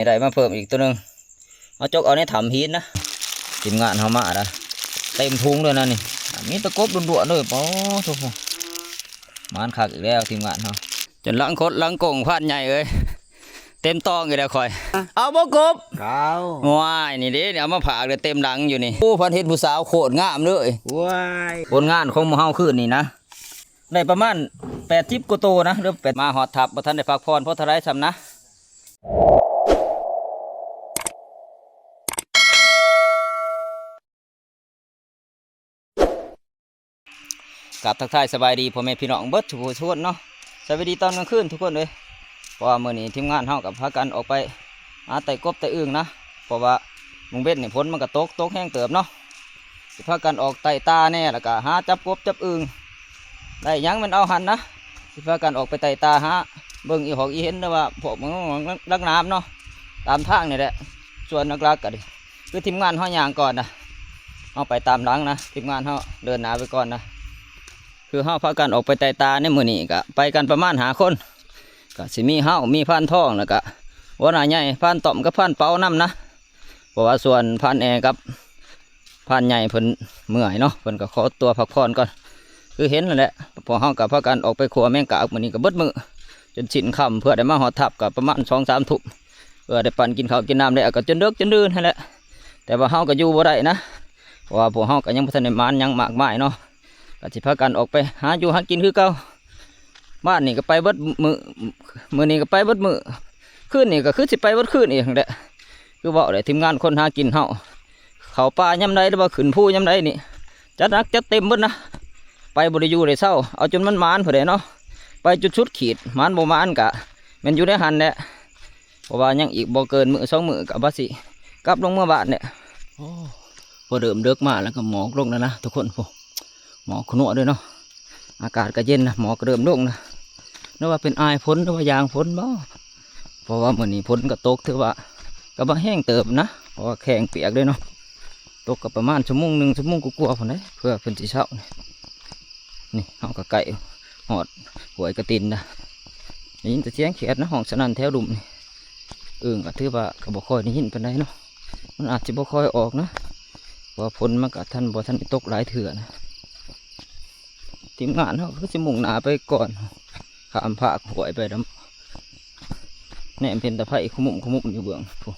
ໄດ້ມາເພີ່ມອີກໂຕໜຶ່ງ ເອົາຈົກເອົາໃນຖ້ຳຫີນນະ. ທີມງານເຮົາມາລະ ເຕັມທຸງເລີຍນະນີ້ ມີແຕ່ກົບລ້ວນໆເລີຍ. ປາໂທ້ ໝານຄັກອີກແລ້ວທີມງານເຮົາ ຈົນຫຼັງຄົດຫຼັງກົງພານໃຫຍ່ເອີຍ ເຕັມຕອງອີກແລ້ວຂ້ອຍ. ເອົາບໍ່ກົບ? ເອົາ. ວ້າຍ ນີ້ເດ້ ເອົາມາຝາກເດ້ ເຕັມຫຼັງຢູ່ນີ້. ໂອ້ ພັນເຫັນຜູ້ສາວໂຄດງາມເລີຍ. ວ້າຍ ຜົນງານຂອງໝູ່ເຮົາຄືນນີ້ນະ ໄດ້ປະມານແປດສິບກວ່າໂຕນະ ຫຼືແປດ ມາຮອດທັບ ບໍ່ທັນໄດ້ພັກຜ່ອນພໍເທົ່າໃດຊ້ຳນະ. ກາບທັກທາຍສະບາຍດີພໍ່ແມ່ພີ່ນ້ອງເບິດທຸກຜູ້ທຸກຄົນເນາະ. ສະບາຍດີຕອນກາງຄືນທຸກຄົນເອີຍ. ເພາະວ່າມື້ນີ້ທີມງານເຮົາກໍພາກັນອອກໄປຫາໄຕ່ກົບໄຕ່ອຶ່ງນະ ເພາະວ່າມື້ເວັນນີ້ຝົນມັນກໍຕົກ ຕົກແຮງເຕີບເນາະ. ຊິພາກັນອອກໄຕ່ຕາແດ່ ແລ້ວກໍຫາຈັບກົບຈັບອຶ່ງ ໄດ້ຫຍັງແມ່ນເອົາຫັ້ນນະ. ຊິພາກັນອອກໄປໄຕ່ຕາຫາເບິ່ງອີຫອກອີເຫັນ ຫຼືວ່າພວກມັນລັກນ້ຳເນາະ ຕາມທາງນີ້ແຫຼະ. ສ່ວນຫຼັກໆກໍດີ ຄືທີມງານເຮົາຍ່າງກ່ອນນະ ເຮົາໄປຕາມຫຼັງນະ ທີມງານເຮົາເດີນໜ້າໄປກ່ອນນະ. ຄືເຮົາພາກັນອອກໄປໄຕ່ຕາໃນມື້ນີ້ ກະໄປກັນປະມານຫ້າຄົນ ກະຊິມີເຮົາ ມີພານທອງ ແລ້ວກະຫົວໜ້າໃຫຍ່ ພານຕ້ອມກັບພານເປົານຳນະ. ເພາະວ່າສ່ວນພານແອກັບພານໃຫຍ່ເພິ່ນເມື່ອຍເນາະ ເພິ່ນກໍຂໍຕົວພັກຜ່ອນກ່ອນ. ຄືເຫັນນັ້ນແຫຼະ ພວກເຮົາກໍພາກັນອອກໄປຂົ້ວແມງກາກ ມື້ນີ້ກໍເບິດມື້ ຈົນສິ້ນຄ່ຳ ເພື່ອໄດ້ມາຮອດທັບກໍປະມານສອງສາມທຸ່ມ ເພື່ອໄດ້ປັ້ນກິນເຂົ້າກິນນ້ຳແລ້ວກໍຈົນເດິກຈົນດື່ນຫັ້ນແຫຼະ. ແຕ່ວ່າເຮົາກໍຢູ່ບໍ່ໄດ້ນະ ເພາະວ່າພວກເຮົາກໍຍັງບໍ່ທັນໄດ້ໝານຫຍັງມາກມາຍເນາະ ກໍຊິພາກັນອອກໄປຫາຢູ່ຫາກິນຄືເກົ່າ. ບ້ານນີ້ກໍໄປເບິດມື້ ມື້ນີ້ກໍໄປເບິດມື້ ຄືນນີ້ກໍຄືຊິໄປເບິດຄືນອີກຫັ້ນແຫຼະ. ຄືເວົ້າແຫຼະ ທີມງານຄົນຫາກິນເຮົາ ເຂົ້າປ່າຍາມໃດ ຫຼືວ່າຂຶ້ນພູຍາມໃດນີ້ ຈັດໜັກຈັດເຕັມເບິດນະ ໄປບໍ່ໄດ້ຢູ່ໄດ້ເຊົາ ເອົາຈົນມັນໝານພຸ້ນແຫຼະເນາະ. ໄປຈົນສຸດຂີດ ໝານບໍ່ໝານກະແມ່ນຢູ່ໃນຫັ້ນແຫຼະ ເພາະວ່າຍັງອີກບໍ່ເກີນມື້ສອງມື້ກໍວ່າຊິກັບລົງເມືອບ້ານແຫຼະ. ໂອ້ ພໍເລີ່ມເດິກມາແລ້ວກໍໝອກລົງແລ້ວນະທຸກຄົນ. ໂອ້ ໝອກຂະນົວະເດີເນາະ ອາກາດກໍເຢັນນະ ໝອກກໍເລີ່ມລົງນະ. ຫຼືວ່າເປັນອາຍຝົນ ຫຼືວ່າຢາງຝົນບໍ? ເພາະວ່າມື້ນີ້ຝົນກໍຕົກ ຖືວ່າກໍບໍ່ແຮງເຕີບນະ ເພາະວ່າແຂ້ງປຽກເດ້ເນາະ. ຕົກກໍປະມານຊົ່ວໂມງໜຶ່ງ ຊົ່ວໂມງກວ່າໆພຸ້ນເດ້ ເພື່ອເພິ່ນຊິເຊົາ. ນີ້ ນີ້ເຮົາກໍໃກ້ຮອດຫ້ວຍກະຕິນນະ ໄດ້ຍິນແຕ່ສຽງແຄດນະ ຮ້ອງສະໜັ່ນແຖວລຸ່ມນີ້. ອຶ່ງກໍຖືວ່າກໍບໍ່ຄ່ອຍໄດ້ຍິນປານໃດເນາະ ມັນອາດຊິບໍ່ຄ່ອຍອອກນະ ເພາະວ່າຝົນມັນກໍທັນ ບໍ່ທັນໄດ້ຕົກຫຼາຍເທື່ອນະ. ທີມງານເຮົາຄືຊິມຸ່ງໜ້າໄປກ່ອນ ຂ້າມຟາກຫ້ວຍໄປນຳ ແນມເຫັນແຕ່ໄຟຂະມຸ້ມຂະມຸ້ມຢູ່ເບື້ອງພຸ້ນ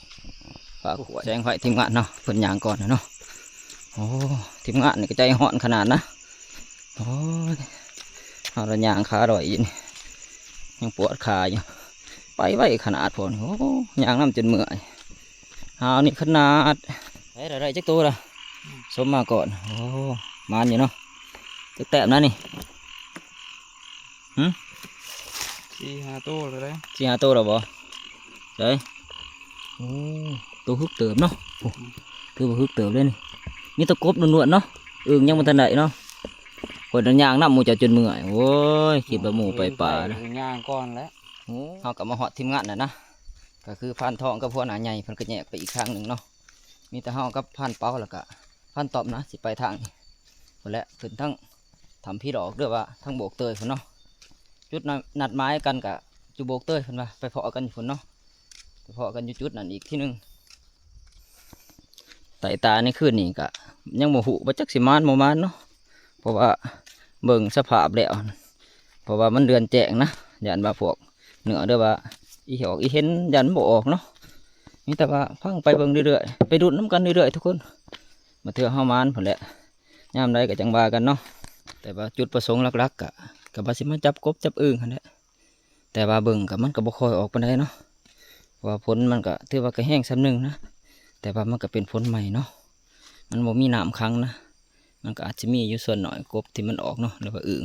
ຟາກຫ້ວຍ. ແສງໄຟທີມງານເຮົາ ເພິ່ນຍ່າງກ່ອນນະເນາະ. ໂອ້ ທີມງານນີ້ກໍໃຈຮ້ອນຂະໜາດນະ. ໂອ້ຍ ເຮົາລະຍ່າງຂາດອຍຢູ່ນີ້ ຍັງປວດຂາຢູ່ ໄປໄວຂະໜາດພຸ້ນ. ໂອ້ ຍ່າງນຳຈົນເມື່ອຍ ຫາວນີ້ຂະໜາດ. ໄດ້ລະ ໄດ້ຈັກໂຕລະ? ສົມມາກ່ອນ. ໂອ້ ໝານຢູ່ເນາະ. ຈັກແຕ້ມນະນີ້? ຫຶ? ສີ່ຫ້າໂຕແລ້ວເດ້. ສີ່ຫ້າໂຕແລ້ວບໍ່? ໃສ? ໂອ້ ໂຕຮຶກເຕີບເນາະ. ໂອ້ ອືມ ຖືວ່າຮຶກເຕີບເລີຍນີ້. ມີແຕ່ກົບລ້ວນໆເນາະ ອຶ່ງຍັງບໍ່ທັນໄດ້ເນາະ. ຂ້ອຍນັ້ນຍ່າງນຳໝູ່ເຈົ້າຈົນເມື່ອຍ. ໂອ້ຍ ຄິດວ່າໝູ່ໄປປ່ານະ ຍ່າງກ່ອນແຫຼະ. ໂອ້ ເຮົາກໍມາຮອດທີມງານແລ້ວນະ ກໍຄືພານທອງກັບຫົວໜ້າໃຫຍ່ ເພິ່ນກໍແຍກໄປອີກທາງໜຶ່ງເນາະ. ມີແຕ່ເຮົາກັບພານເປົາ ແລ້ວກໍພານຕ້ອມນະ ຊິໄປທາງພຸ້ນແຫຼະ ຂຶ້ນທາງຖ້ຳຜີຫຼອກ ຫຼືວ່າທາງໂບກເຕີຍພຸ້ນເນາະ. ຈຸດນັດໝາຍກັນກະຢູ່ໂບກເຕີຍ ເພິ່ນວ່າໄປພໍ້ກັນຢູ່ພຸ້ນເນາະ ໄປພໍ້ກັນຢູ່ຈຸດນັ້ນອີກທີໜຶ່ງ. ໄຕ່ຕາໃນຄືນນີ້ກະຍັງບໍ່ຮູ້ວ່າຈັກຊິໝານບໍ່ໝານເນາະ ເພາະວ່າເບິ່ງສະພາບແລ້ວ ເພາະວ່າມັນເດືອນແຈ້ງນະ ຢ້ານວ່າພວກເໜືອ ຫຼືວ່າອີຫອກອີເຫັນ ຢ້ານມັນບໍ່ອອກເນາະ. ມີແຕ່ວ່າຟັງໄປເບິ່ງເລື້ອຍໆ ໄປລຸ້ນນຳກັນເລື້ອຍໆທຸກຄົນ ບາງເທື່ອເຮົາໝານພຸ້ນແຫຼະ. ຍາມໃດກໍຈັ່ງວ່າກັນເນາະ ແຕ່ວ່າຈຸດປະສົງຫຼັກໆ ກະ ກະວ່າຊິມາຈັບກົບຈັບອຶ່ງຫັ້ນແຫຼະ. ແຕ່ວ່າເບິ່ງກະ ມັນກະບໍ່ຄ່ອຍອອກປານໃດເນາະ ເພາະວ່າຝົນມັນກະຖືວ່າກະແຮງສ່ຳໜຶ່ງນະ ແຕ່ວ່າມັນກະເປັນຝົນໃໝ່ເນາະ ມັນບໍ່ມີນ້ຳຂັງນະ ມັນກະອາດຈະມີຢູ່ສ່ວນໜ້ອຍ ກົບທີ່ມັນອອກເນາະ ຫຼືວ່າອຶ່ງ.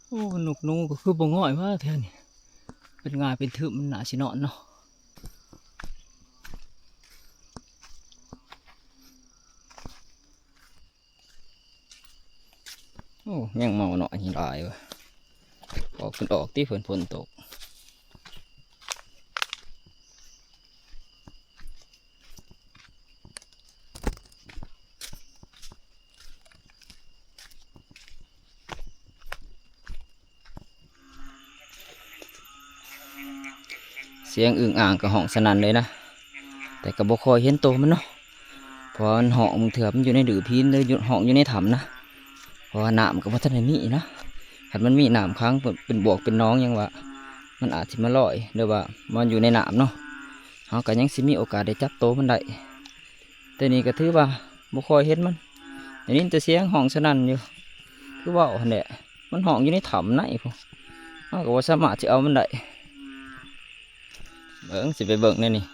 ໂອ້ ນົກໜູກໍຄືບໍ່ງອຍວ່າແຖວນີ້ ເປັນງ່າເປັນທຶມ ມັນໜ້າຊິນອນເນາະ. ໂອ້ ແມງເມົານ້ອຍນີ້ຫຼາຍເວີ້ຍ ອອກເພິ່ນອອກຕິ ເພິ່ນຝົນຕົກ. ສຽງອຶ່ງອ່າງກໍຮ້ອງສະໜັ່ນເລີຍນະ ແຕ່ກໍບໍ່ຄ່ອຍເຫັນໂຕມັນເນາະ ເພາະວ່າມັນຮ້ອງ ບາງເທື່ອມັນຢູ່ໃນດື້ພີນ ຫຼືຢູ່ ຮ້ອງຢູ່ໃນຖ້ຳນະ ເພາະວ່ານ້ຳກໍບໍ່ທັນໄດ້ມີນະ. ຄັນມັນມີນ້ຳຂັງເປັນ ເປັນບວກເປັນໜອງຫຍັງວ່າ ມັນອາດຊິມາລອຍ ຫຼືວ່າມາຢູ່ໃນນ້ຳເນາະ ເຮົາກໍຍັງຊິມີໂອກາດໄດ້ຈັບໂຕມັນໄດ້. ແຕ່ນີ້ກໍຖືວ່າບໍ່ຄ່ອຍເຫັນມັນ ໄດ້ຍິນແຕ່ສຽງຮ້ອງສະໜັ່ນຢູ່ ຄືເວົ້າຫັ້ນແຫຼະ ມັນຮ້ອງຢູ່ໃນຖ້ຳໃນພຸ້ນ ເຮົາກໍບໍ່ສາມາດຊິເອົາມັນໄດ້. ເບິ່ງ ຊິໄປເບິ່ງແນວນີ້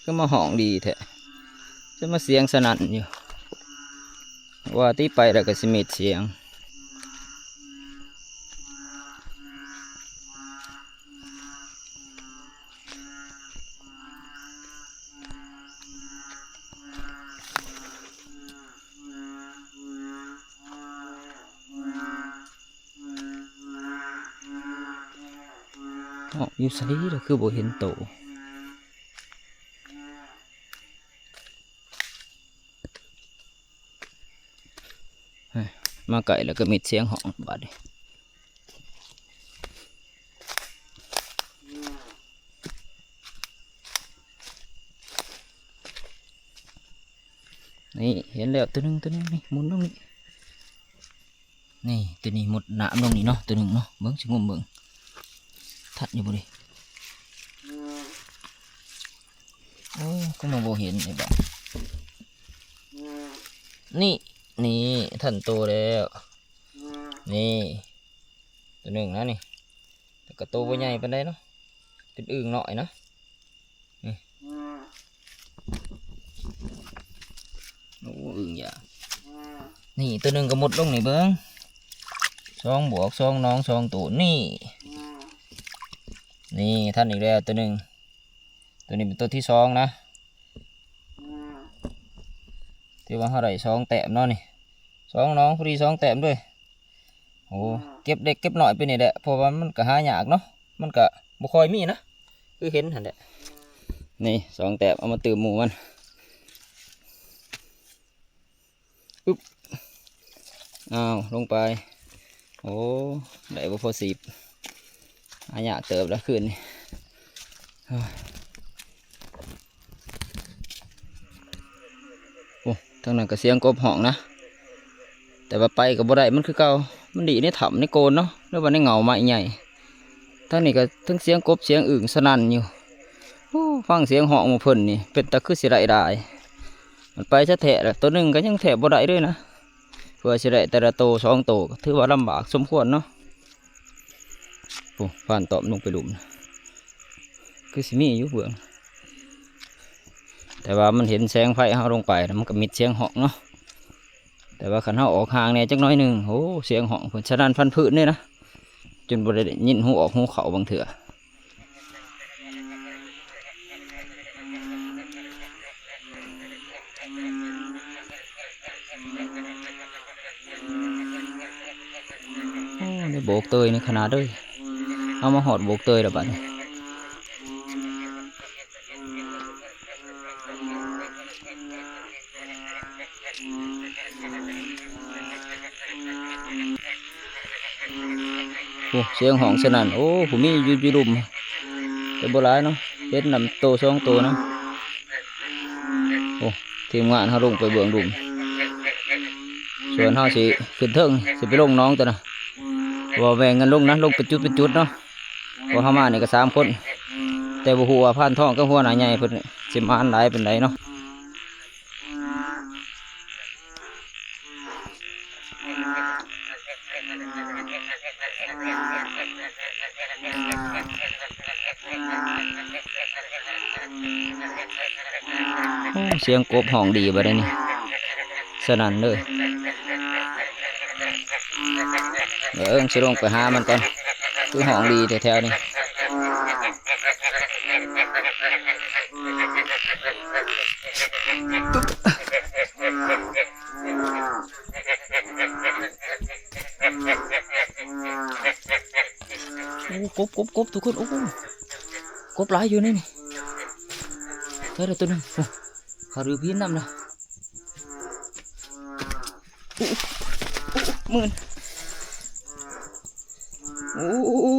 ຄືມາຮ້ອງດີແທ້ ຄືມາສຽງສະໜັ່ນຢູ່ ວ່າຕິໄປແລ້ວກໍຊິມິດສຽງ. ເນາະ ຢູ່ໃສລະຄືບໍ່ເຫັນໂຕ? ມາໃກ້ແລ້ວກໍມິດສຽງຮ້ອງບາດນີ້. ນີ້ ເຫັນແລ້ວໂຕໜຶ່ງ ໂຕໜຶ່ງນີ້ ໝຸນລົງນີ້. ນີ້ ໂຕນີ້ມຸດນ້ຳລົງນີ້ເນາະ ໂຕໜຶ່ງເນາະ ເບິ່ງ ຊິງຸ້ມເບິ່ງ ທັນຢູ່ບໍ່ນີ້? ໂອ້ ຄືມາບໍ່ເຫັນນີ້ບາດນີ້. ນີ້ ນີ້ ທັນໂຕແລ້ວ ນີ້ ໂຕໜຶ່ງນະນີ້ ແຕ່ກໍໂຕບໍ່ໃຫຍ່ປານໃດເນາະ ເປັນອຶ່ງນ້ອຍນະ. ນີ້ ໂອ້ ອຶ່ງຢາ ນີ້ ໂຕໜຶ່ງກໍມຸດລົງນີ້ເບິ່ງ ສອງບວກສອງ ນ້ອງສອງໂຕ ນີ້ ນີ້ ທັນອີກແລ້ວໂຕໜຶ່ງ ໂຕນີ້ເປັນໂຕທີສອງນະ ຖືວ່າເຮົາໄດ້ສອງແຕ້ມເນາະນີ້ ສອງໜອງ ພໍດີສອງແຕ້ມເລີຍ. ໂອ້ ເກັບເລັກເກັບນ້ອຍໄປນີ້ແຫຼະ ເພາະວ່າມັນກໍຫາຍາກເນາະ ມັນກໍບໍ່ຄ່ອຍມີນະ ຄືເຫັນຫັ້ນແຫຼະ. ນີ້ ສອງແຕ້ມ ເອົາມາຕື່ມໝູ່ມັນ ອຶບ ອ້າວ ລົງໄປ ໂອ້ ໄດ້ບໍ່ພໍສິບ ຫາຍາກເຕີບແລ້ວຄືນນີ້. ໂອ້ ທາງນັ້ນກໍສຽງກົບຮ້ອງນະ ແຕ່ວ່າໄປກໍບໍ່ໄດ້ ມັນຄືເກົ່າ ມັນດີໃນຖ້ຳໃນໂກນເນາະ ຫຼືວ່າໃນເຫງົ້າໄມ້ໃຫຍ່. ທາງນີ້ກໍທັງສຽງກົບສຽງອຶ່ງສະໜັ່ນຢູ່. ໂອ້ ຟັງສຽງຮ້ອງຂອງເພິ່ນນີ້ ເປັນຕາຄືຊິໄດ້ຫຼາຍ. ມັນໄປຊະແທ້ລະ ໂຕໜຶ່ງກໍຍັງແທບບໍ່ໄດ້ເລີຍນະ ເພື່ອຊິໄດ້ແຕ່ລະໂຕສອງໂຕ ກໍຖືວ່າລຳບາກສົມຄວນເນາະ. ໂອ້ ຜ່ານຕອມລົງໄປລຸ່ມ ຄືຊິມີຢູ່ເບື້ອງ ແຕ່ວ່າມັນເຫັນແສງໄຟເຮົາລົງໄປ ແລ້ວມັນກໍມິດສຽງຮ້ອງເນາະ. ແຕ່ວ່າຄັນເຮົາອອກຫ່າງແດ່ຈັກໜ້ອຍໜຶ່ງ ໂອ້ ສຽງຮ້ອງເພິ່ນສະໜັ່ນພັນພື້ນເດ້ນະ ຈົນບໍ່ໄດ້ຍິນຫູອອກຫູເຂົ້າບາງເທື່ອ. ໂອ້ ໄດ້ໂບກເຕີຍໃນຂະໜາດເດີ. ເຮົາມາຮອດໂບກເຕີຍແລ້ວບາດນີ້. ໂອ້ ສຽງຮ້ອງສະໜັ່ນ. ໂອ້ ຜູ້ມີຢູ່ ຢູ່ລຸ່ມ ແຕ່ບໍ່ຫຼາຍເນາະ ເຫັນນຳໂຕສອງໂຕນຳ. ໂອ້ ທີມງານເຮົາລົງໄປເບື້ອງລຸ່ມ ສ່ວນເຮົາຊິຂຶ້ນເທິງ ຊິໄປລົງໜອງຕົວນະ ບໍ່ແບ່ງກັນລົງນະ ລົງເປັນຈຸດເປັນຈຸດເນາະ. ເພາະເຮົາມານີ້ກໍສາມຄົນ ແຕ່ບໍ່ຮູ້ວ່າພານທອງກັບຫົວໜ້າໃຫຍ່ເພິ່ນຊິໝານຫຼາຍປານໃດເນາະ. ໂອ້ ສຽງກົບຮ້ອງດີບັດນີ້ ສະໜັ່ນເລີຍ. ເອີ ຊິລົງໄປຫາມັນກ່ອນ ຄືຮ້ອງດີແທ້ໆນີ້. ໂອ້ ກົບ ກົບ ກົບ ທຸກຄົນ. ໂອ້ ກົບຫຼາຍຢູ່ໃນນີ້. ໃສ່ແລ້ວຕົວໜຶ່ງ. ໂອ້ ຂາດືບຫີນນຳນະ. ໂອ້ ໂອ້ ມື່ນ. ໂອ້ ໂອ້ ໂອ້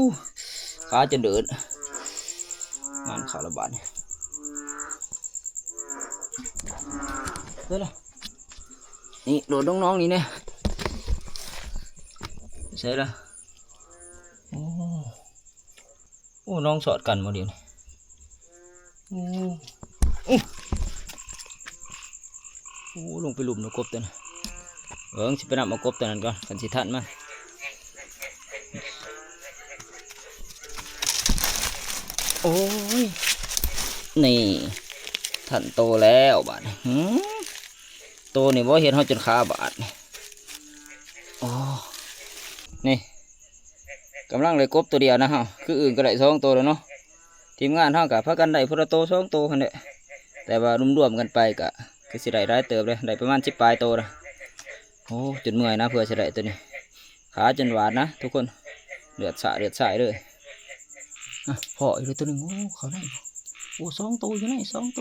ຂາຈົນເດີດ ງານເຂົ້າ. ເອົາລະບາດນີ້ ເດີລະ ນີ້ໂດດລົງໜອງນີ້ແດ່ ໃສ່ລະ ໂອ້ ໂອ້ ໜອງສອດກັນບໍ່ດຽວນີ້ ໂອ້ ໂອ້ ໂອ້ ລົງໄປຫຼຸມນຳກົບຕົວນັ້ນ ເບິ່ງ ຊິໄປນຳເອົາກົບຕົວນັ້ນກ່ອນ ຄັນຊິທັນມັນ ໂອ້ຍ ນີ້ ທັນໂຕແລ້ວບາດນີ້ ຫື ໂຕນີ້ບໍ່ ເຮັດເຮົາຈົນຂາບາດນີ້ ໂອ້ ນີ້ ກຳລັງໄດ້ກົບໂຕດຽວນະເຮົາ ຄືອື່ນກໍໄດ້ສອງໂຕແລ້ວເນາະ ທີມງານເຮົາກໍພາກັນໄດ້ຜູ້ລະໂຕສອງໂຕຫັ້ນແຫຼະ ແຕ່ວ່າລວມໆກັນໄປກໍຄືຊິໄດ້ຫຼາຍເຕີບເດ້ ໄດ້ປະມານສິບປາຍໂຕລະ ໂອ້ ຈົນເມື່ອຍນະ ເພື່ອຊິໄດ້ໂຕນີ້ ຂາຈົນຫວາດນະທຸກຄົນ ເລືອດສາດເລືອດສາຍເລີຍ ອະ ພໍ້ອີກແລ້ວໂຕໜຶ່ງ ໂອ້ ເຂົ້າໃນ ໂອ້ ສອງໂຕຢູ່ໃນ ສອງໂຕ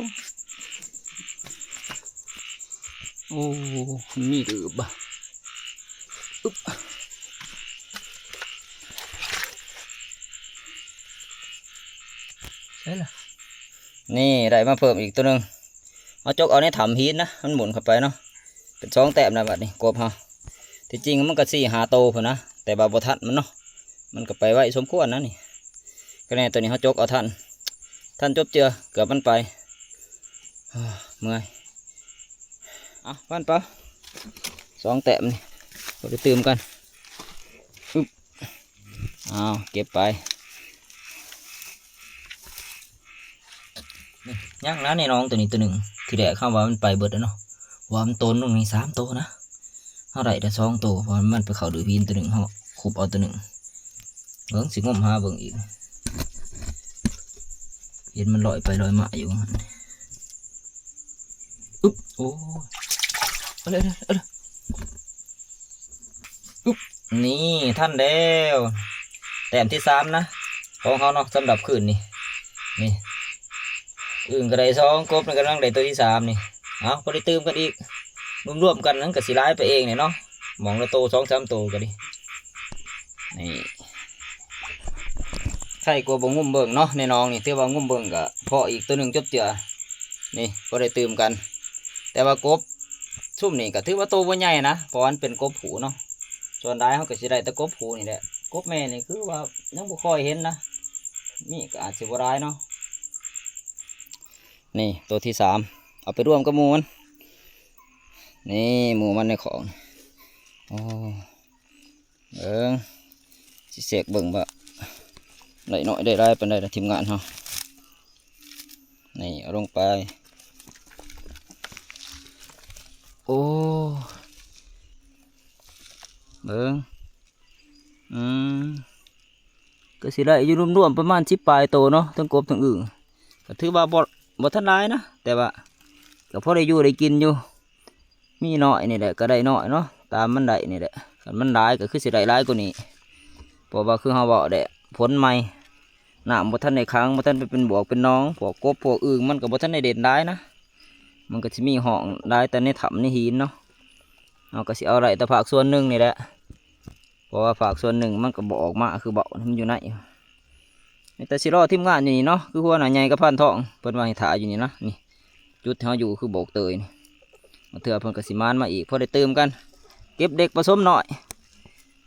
ໂອ້ ມັນມີຫຼືບ ອຶບ ໃສ່ລະ ນີ້ໄດ້ມາເພີ່ມອີກໂຕໜຶ່ງ ເຮົາຈົກເອົາໃນຖ້ຳຫີນນະ ມັນໝຸນເຂົ້າໄປເນາະ ເປັນສອງແຕ້ມນະ ບາດນີ້ກົບເຮົາ ທີ່ຈິງມັນກໍສີ່ຫ້າໂຕພຸ້ນນະ ແຕ່ວ່າບໍ່ທັນມັນເນາະ ມັນກໍໄປໄວສົມຄວນນະນີ້ ກໍແນ່ ໂຕນີ້ເຮົາຈົກເອົາທັນ ທັນຈົບເຈືອ ເກືອບມັນໄປ ເມື່ອຍ ເອົາ ພັນເປົາ ສອງແຕ້ມນີ້ ບໍ່ໄດ້ຕື່ມກັນ ອຶບ ເອົາ ເກັບໄປ ຍັງນະໃນໜອງໂຕນີ້ໂຕໜຶ່ງ ທີແລກເຮົາວ່າມັນໄປເບິດແລ້ວເນາະ ວ່າມັນໂຕນລົງນີ້ສາມໂຕນະ ເຮົາໄດ້ແຕ່ສອງໂຕ ເພາະວ່າມັນໄປເຂົ້າດືບຫີນໂຕໜຶ່ງ ເຮົາຄຸບເອົາໂຕໜຶ່ງ ເບິ່ງ ຊິງົມຫາເບິ່ງອີກ ເຫັນມັນລອຍໄປລອຍມາຢູ່ຫັ້ນ ອຶບ ໂອ້ ເອົາເລີຍ ເອົາເລີຍ ອຶບ ນີ້ ທັນແລ້ວ ແຕ້ມທີສາມນະ ຂອງເຮົາເນາະ ສຳລັບຄືນນີ້ ນີ້ ອຶ່ງກໍໄດ້ສອງ ກົບນີ້ກຳລັງໄດ້ໂຕທີສາມນີ້ ເອົາ ພໍໄດ້ຕື່ມກັນອີກ ລວມໆກັນມັນກໍຊິຫຼາຍໄປເອງນີ້ເນາະ ໝ່ອງລະໂຕສອງສາມໂຕກໍດີ ນີ້ ໄຄກວ່າບໍ່ງຸ້ມເບິ່ງເນາະ ໃນໜອງນີ້ ຖືວ່າງຸ້ມເບິ່ງກໍພໍອີກໂຕໜຶ່ງຈົບເຈືອ ນີ້ ພໍໄດ້ຕື່ມກັນ ແຕ່ວ່າກົບຊຸມນີ້ກໍຖືວ່າໂຕບໍ່ໃຫຍ່ນະ ເພາະວ່າມັນເປັນກົບຜູ້ເນາະ ສ່ວນຫຼາຍເຮົາກໍຊິໄດ້ແຕ່ກົບຜູ້ນີ້ແຫຼະ ກົບແມ່ນີ້ຄືວ່າຍັງບໍ່ຄ່ອຍເຫັນນະ ມີກໍອາດຊິບໍ່ຫຼາຍເນາະ ນີ້ໂຕທີສາມ ເອົາໄປລວມກັບໝູ່ມັນ ນີ້ໝູ່ມັນໃນຂອງ ໂອ້ ເບິ່ງ ຊິເຊັກເບິ່ງວ່າໄດ້ໜ້ອຍໄດ້ຫຼາຍປານໃດລະທີມງານເຮົາ ນີ້ເອົາລົງໄປ ໂອ້ ເບິ່ງ ອືມ ກໍຊິໄດ້ຢູ່ລວມໆປະມານສິບປາຍໂຕເນາະ ທັງກົບທັງອຶ່ງ ກໍຖືວ່າບໍ່ ບໍ່ທັນຫຼາຍນະ ແຕ່ວ່າກໍພໍໄດ້ຢູ່ໄດ້ກິນຢູ່ ມີໜ້ອຍນີ້ແຫຼະກໍໄດ້ໜ້ອຍເນາະ ຕາມມັນໄດ້ນີ້ແຫຼະ ຄັນມັນຫຼາຍກໍຄືຊິໄດ້ຫຼາຍກວ່ານີ້ ເພາະວ່າຄືເຮົາເວົ້າແຫຼະ ຝົນໃໝ່ ນ້ຳບໍ່ທັນໄດ້ຂັງ ບໍ່ທັນໄປເປັນບວກເປັນໜອງ ພວກກົບພວກອຶ່ງມັນກໍບໍ່ທັນໄດ້ເດັ່ນຫຼາຍນະ ມັນກໍຊິມີຫ້ອງຫຼາຍແຕ່ໃນຖ້ຳໃນຫີນເນາະ ເຮົາກໍຊິເອົາໄດ້ແຕ່ພາກສ່ວນໜຶ່ງນີ້ແຫຼະ ເພາະວ່າພາກສ່ວນໜຶ່ງມັນກໍບໍ່ອອກມາຄືເວົ້າ ມັນຢູ່ໃນ ມີແຕ່ຊິລໍທີມງານຢູ່ນີ້ເນາະ ຄືຫົວໜ້າໃຫຍ່ກັບພານທອງ ເພິ່ນວ່າໃຫ້ຖ້າຢູ່ນີ້ນະ ນີ້ ຈຸດທີ່ເຮົາຢູ່ຄືໂບກເຕີຍນີ້ ບາງເທື່ອເພິ່ນກໍຊິມານມາອີກ ພໍໄດ້ຕື່ມກັນ ເກັບເດັກປະສົມນ້ອຍ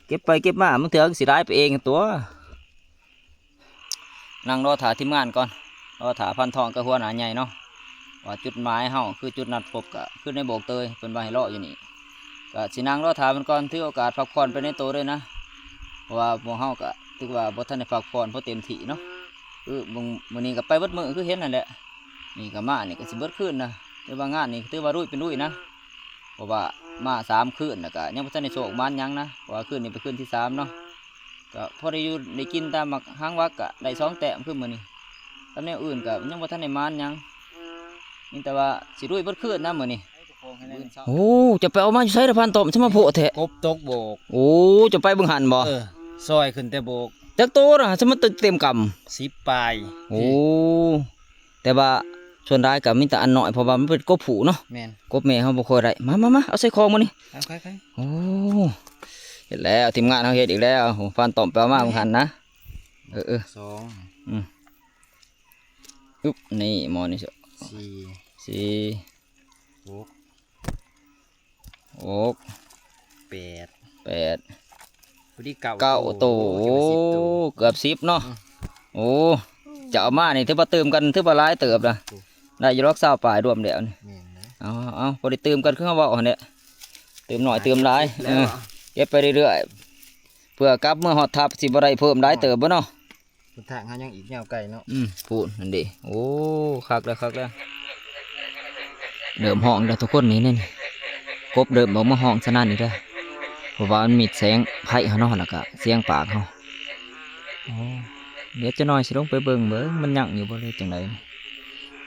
ເກັບໄປເກັບມາ ບາງເທື່ອກໍຊິຫຼາຍໄປເອງຕົວະ ນັ່ງລໍຖ້າທີມງານກ່ອນ ລໍຖ້າພານທອງກັບຫົວໜ້າໃຫຍ່ເນາະ ວ່າຈຸດໝາຍເຮົາຄືຈຸດນັດພົບ ກໍຄືໃນໂບກເຕີຍ ເພິ່ນວ່າໃຫ້ລໍຢູ່ນີ້ ກໍຊິນັ່ງລໍຖ້າເພິ່ນກ່ອນ ຖືໂອກາດພັກຜ່ອນໄປໃນໂຕເລີຍນະ ເພາະວ່າພວກເຮົາກໍຖືວ່າບໍ່ທັນໄດ້ພັກຜ່ອນພໍເຕັມທີ່ເນາະ ຄືມື້ ມື້ນີ້ກໍໄປເບິດມື້ຄືເຫັນນັ້ນແຫຼະ ນີ້ກໍມານີ້ກໍຊິເບິດຄືນນະ ຖືວ່າງານນີ້ຖືວ່າລຸຍເປັນລຸຍນະ ເພາະວ່າມາສາມຄືນ ແລ້ວກໍຍັງບໍ່ທັນໄດ້ໂຊກໝານຫຍັງນະ ເພາະວ່າຄືນນີ້ເປັນຄືນທີສາມເນາະ ກໍພໍໄດ້ຢູ່ໄດ້ກິນຕາມໝາກຫາງຫວັກ ກໍໄດ້ສອງແຕ້ມຄືມື້ນີ້ ຕຳແໜ່ງອື່ນກໍຍັງບໍ່ທັນໄດ້ໝານຫຍັງ ມີແຕ່ວ່າຊິລຸຍເບິດຄືນນະມື້ນີ້ ມື້ອື່ນເຊົ້າ ໂອ້ ຈະໄປເອົາມາຢູ່ໃສລະພານຕ້ອມ ຈະມາໂພະແທ້ ກົບຕົກໂບກ ໂອ້ ຈະໄປເບິ່ງຫັ້ນບໍ່ ເອີ ຊອຍຂຶ້ນແຕ່ໂບກ ຈັກໂຕລະ ຈະມາເຕັມກຳ ສິບປາຍ ໂອ້ ແຕ່ວ່າສ່ວນຫຼາຍກໍມີແຕ່ອັນນ້ອຍ ເພາະວ່າມັນເປັນກົບຜູ້ເນາະ ແມ່ນ ກົບແມ່ເຮົາບໍ່ຄ່ອຍໄດ້ ມາ ມາ ມາ ເອົາໃສ່ຄອງມື້ນີ້ ເອົາໄຂ່ ໄຂ່ ໂອ້ ເຮັດແລ້ວ ທີມງານເຮົາເຮັດອີກແລ້ວ ໂອ້ ພານຕ້ອມໄປເອົາມາເບິ່ງຫັ້ນນະ ເອີ ເອີ ສອງ ອືມ ອຶບ ນີ້ໝໍ້ນີ້ ສີ່ ສີ່ ຫົກ ຫົກ ແປດ ແປດ ພໍດີເກົ້າ ເກົ້າໂຕ ໂຕ. ໂອ້ ຈະໄດ້ສິບໂຕ ເກືອບສິບເນາະ. ອືມ ໂອ້ ຈະເອົາມານີ້ຖືວ່າຕື່ມກັນ ຖືວ່າຫຼາຍເຕີບລະ. ໂອ້ ໄດ້ຢູ່ດອກຊາວປາຍລວມແລ້ວນີ້. ແມ່ນນະ ເອົາ ເອົາ ພໍໄດ້ຕື່ມກັນຄືເຮົາເວົ້າຫັ້ນແຫຼະ ຕື່ມໜ້ອຍຕື່ມຫຼາຍ. ເອີ ເກັບໄປເລື້ອຍໆ ເພື່ອກັບເມືອຮອດທັບ ຊິບໍ່ໄດ້ເພີ່ມຫຼາຍເຕີບບໍ່ເນາະ. ຫົນທາງເຮົາຍັງອີກຍາວໄກເນາະ. ອືມ ພຸ້ນ ນັ້ນເດ. ໂອ້ ຄັກແລ້ວ ຄັກແລ້ວ ເລີ່ມຮ້ອງແລ້ວທຸກຄົນ. ນີ້ ນີ້ ກົບເລີ່ມອອກມາຮ້ອງສະນັ້ນອີກແລ້ວ ເພາະວ່າມັນມີແສງໄຟເຮົາເນາະ ແລ້ວກະສຽງປາກເຮົາ. ໂອ້ ດຽວຈັກໜ້ອຍຊິລົງໄປເບິ່ງ ເບິ່ງມັນຍັງຢູ່ບໍ່ ຫຼືຈັ່ງໃດ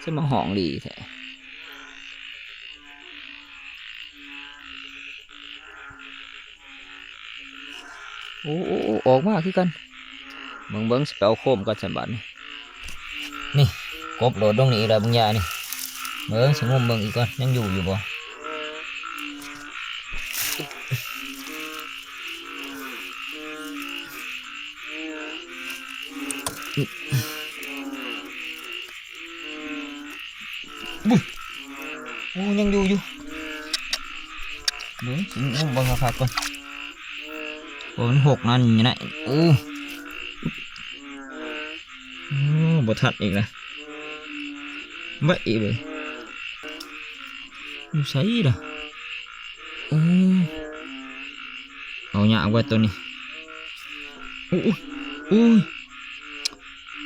ຊິມາຮ້ອງຫຼີແທ້. ໂອ້ ໂອ້ ໂອ້ ອອກມາຄືກັນ. ເບິ່ງ ເບິ່ງ ຊິໄປເອົາໂຄມກ່ອນຊັ້ນບາດນີ້. ນີ້ ກົບໂດດລົງນີ້ອີກແລ້ວບາງຢ່ານີ້. ເບິ່ງ ຊິງຸ້ມເບິ່ງອີກກ່ອນ ຍັງຢູ່ຢູ່ບໍ່? ບຸ້ຍ ໂອ້ ຍັງຢູ່ຢູ່. ເບິ່ງ ຊິງຸ້ມເບິ່ງຄັກໆກ່ອນ ເພາະມັນຫົກນັ້ນຢູ່ນະ. ໂອ້ ໂອ້ ບໍ່ທັນອີກລະ ໄວ້ອີກເວີຍ. ຢູ່ໃສລະ? ໂອ້ ເອົາຍາກວ່າໂຕນີ້. ໂອ້ຍ ໂອ້ຍ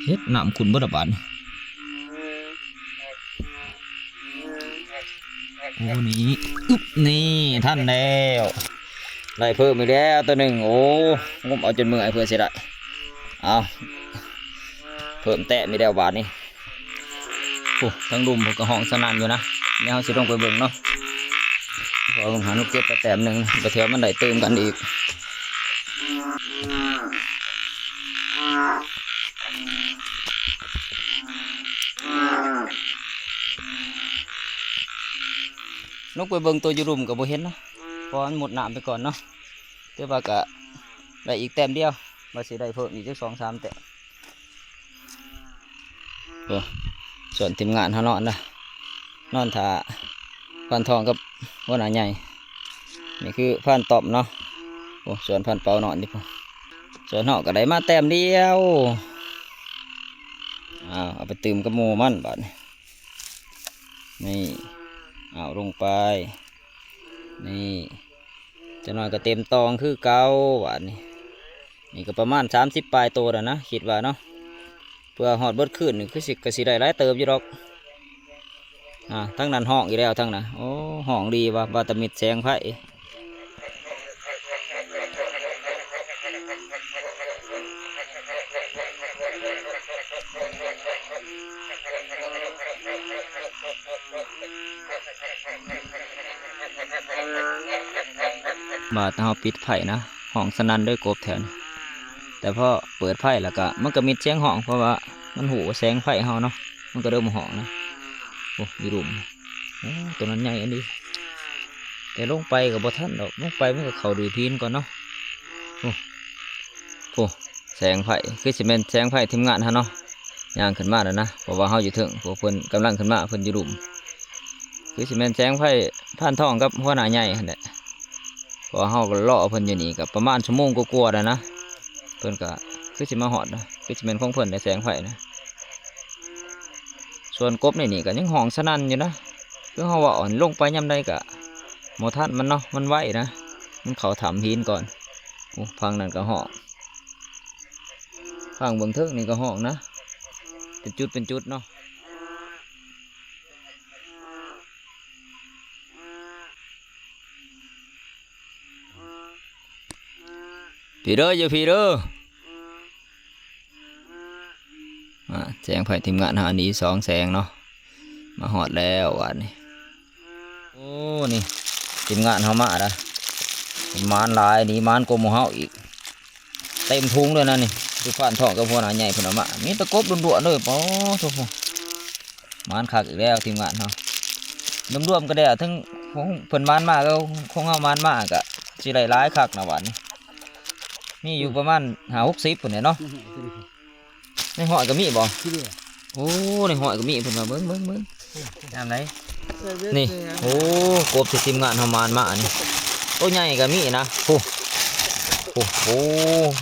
ເຮັດນ້ຳຂຸ້ນເບິດລະບາດນີ້. ໂອ້ ນີ້ ອຶບ ນີ້ ທັນແລ້ວ ໄດ້ເພີ່ມອີກແລ້ວໂຕໜຶ່ງ. ໂອ້ ງົມເອົາຈົນເມື່ອຍເພື່ອຊິໄດ້ ເອົາ ເພີ່ມແຕ້ມອີກແລ້ວບາດນີ້. ໂອ້ ທາງລຸ່ມເພິ່ນກໍຮ້ອງສະນັ້ນຢູ່ນະ. ແນວເຮົາຊິລົງໄປເບິ່ງເນາະ ເພາະວ່າເຮົາເກັບໄປແຕ້ມໜຶ່ງ ໄປເທື່ອມັນໄດ້ຕື່ມກັນອີກ. ລົງໄປເບິ່ງໂຕຢູ່ລຸ່ມກໍບໍ່ເຫັນນະ ເພາະວ່າມັນມຸດນ້ຳໄປກ່ອນເນາະ. ແຕ່ວ່າກໍໄດ້ອີກແຕ້ມດຽວ ວ່າຊິໄດ້ເພີ່ມອີກຈັກສອງສາມແຕ້ມ. ໂອ້ ສ່ວນທີມງານເຮົານອນນະ ນອນຖ້າພານທອງກັບຫົວໜ້າໃຫຍ່. ນີ້ຄືພານຕ້ອມເນາະ. ໂອ້ ສ່ວນພານເປົານອນຢູ່ພຸ້ນ. ສ່ວນເຮົາກໍໄດ້ມາແຕ້ມດຽວ. ອ້າວ ເອົາໄປຕື່ມກັບໝູ່ມັນບາດນີ້. ນີ້ ເອົາລົງໄປ ນີ້ ຈັກໜ້ອຍກໍເຕັມຕອງຄືເກົ່າບາດນີ້. ນີ້ກໍປະມານສາມສິບປາຍໂຕແລ້ວນະ ຄິດວ່າເນາະ. ເພື່ອຮອດເບິດຄືນນີ້ຄືຊິ ກໍຊິໄດ້ຫຼາຍເຕີບຢູ່ດອກ. ອ່າ ທາງນັ້ນຮ້ອງອີກແລ້ວ ທາງນັ້ນ. ໂອ້ ຮ້ອງດີວ່າ ວ່າແຕ່ມິດແສງໄຟ. ບາດເຮົາປິດໄຟນະ ຮ້ອງສະນັ້ນເດີກົບແຖວນີ້. ແຕ່ພໍເປີດໄຟແລ້ວກະ ມັນກະມິດສຽງຮ້ອງ ເພາະວ່າມັນຮູ້ວ່າແສງໄຟເຮົາເນາະ ມັນກະເລີ່ມຮ້ອງນະ. ໂອ້ ຢູ່ລຸ່ມ ໂອ້ ໂຕນັ້ນໃຫຍ່ອີ່ຫຼີ. ແຕ່ລົງໄປກໍບໍ່ທັນດອກ ລົງໄປມັນກໍເຂົ້າດື້ພີນກ່ອນເນາະ. ໂອ້ ໂອ້ ແສງໄຟ ຄືຊິແມ່ນແສງໄຟທີມງານເຮົາເນາະ ຍ່າງຂຶ້ນມາແລ້ວນະ ເພາະວ່າເຮົາຢູ່ເທິງ ພວກເພິ່ນກຳລັງຂຶ້ນມາ ເພິ່ນຢູ່ລຸ່ມ. ຄືຊິແມ່ນແສງໄຟພານທອງກັບຫົວໜ້າໃຫຍ່ຫັ້ນແຫຼະ ເພາະວ່າເຮົາກໍລໍເພິ່ນຢູ່ນີ້ກໍປະມານຊົ່ວໂມງກວ່າໆແລ້ວນະ. ເພິ່ນກໍຄືຊິມາຮອດນະ ຄືຊິແມ່ນຂອງເພິ່ນແຫຼະແສງໄຟນະ. ສ່ວນກົບໃນນີ້ກໍຍັງຮ້ອງສະນັ້ນຢູ່ນະ ຄືເຮົາເວົ້າ ອັນລົງໄປຍາມໃດກໍບໍ່ທັນມັນເນາະ ມັນໄວນະ ມັນເຂົ້າຖ້ຳຫີນກ່ອນ. ໂອ້ ຝັ່ງນັ້ນກໍຮ້ອງ ຝັ່ງເບື້ອງເທິງນີ້ກໍຮ້ອງນະ ເປັນຈຸດເປັນຈຸດເນາະ. ພີ້ເດີ ຢູ່ພີ້ເດີ. ອ່າ ແສງໄຟທີມງານເຮົານີ້ສອງແສງເນາະ ມາຮອດແລ້ວບາດນີ້. ໂອ້ ນີ້ທີມງານເຮົາມາລະ ໝານຫຼາຍ ນີ້ໝານກວ່າໝູ່ເຮົາອີກ. ເຕັມຖົງເລີຍນະນີ້ ຄືພານທອງກັບຫົວໜ້າໃຫຍ່ເພິ່ນເອົາມາ ມີແຕ່ກົບລ້ວນໆເລີຍ. ປາໂທ້ ໝານຄັກອີກແລ້ວທີມງານເຮົາ. ລວມໆກໍໄດ້ເຖິງຂອງເພິ່ນໝານມາ ແລ້ວຂອງເຮົາໝານມາ ກໍຊິໄດ້ຫຼາຍຄັກນະບາດນີ້. ມີຢູ່ປະມານຫ້າຫົກສິບພຸ້ນແຫຼະເນາະ. ໃນຮ້ອຍກໍມີບໍ່? ໂອ້ ໂອ້ ໃນຫ້ອຍກໍມີ ເພິ່ນວ່າ ເບິ່ງ ເບິ່ງ ເບິ່ງ ຍາມໃດ ນີ້ ໂອ້ ກົບທີ່ທີມງານເຮົາໝານມານີ້ ໂຕໃຫຍ່ກໍມີນະ ໂອ້ ໂອ້ ໂອ້